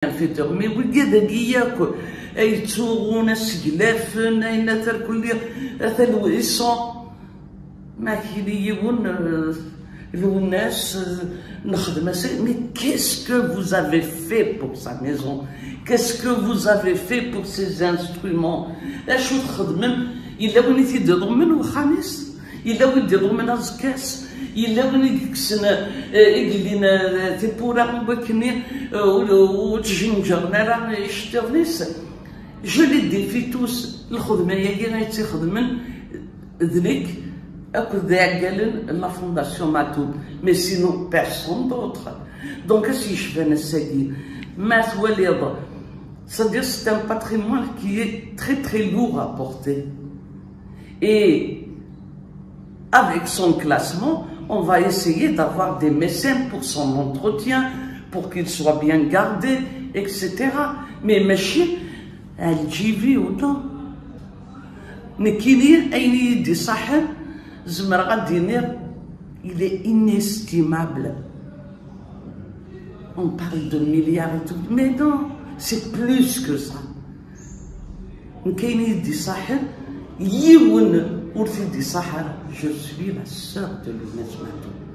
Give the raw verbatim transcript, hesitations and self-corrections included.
Inférieur, mais wigi dagi yakk ay yettsuɣun, aseglafen, ayen ata lkulli, ata lwiṣu. Ma kini yiwen, euh, Lwennas, euh, nexdem-as, mais qu'est-ce que vous avez fait pour sa maison? Qu'est-ce que vous avez fait pour ces instruments? Acu txedmem? Yella win i t-id-iḍummen wexxam-is? Yella win i d-iḍummen aẓekka-s? Yella win i yekksen, euh, i yellin, euh, tiwwura i wakken, euh, ur, ur ttjenǧren ara iceṭṭiḍen-is? Je les défie tous, lxedma-agi ay tt-ixedmen d nekk akked d iɛeggalen n la Fondation Matoub, mais sinon personne d'autre. Donc, ass yecban ass-agi, ma twaliḍ, c'est-à-dire c'est un patrimoine qui est très très lourd à porter. Et avec son classement, on va essayer d'avoir des mécènes pour son entretien, pour qu'il soit bien gardé, et cetera. Mais mačči, Aljivi ou non. Nekkini, ayen i yi-d-iṣaḥen, zemreɣ ad d-iniɣ, il est inestimable. On parle de milliards et tout, mais non, c'est plus que ça. Nekk ayen i yi-d-iṣaḥen, yiwen ur t-id-iṣaḥ ara. Je suis la sœur de Lwennas Matoub.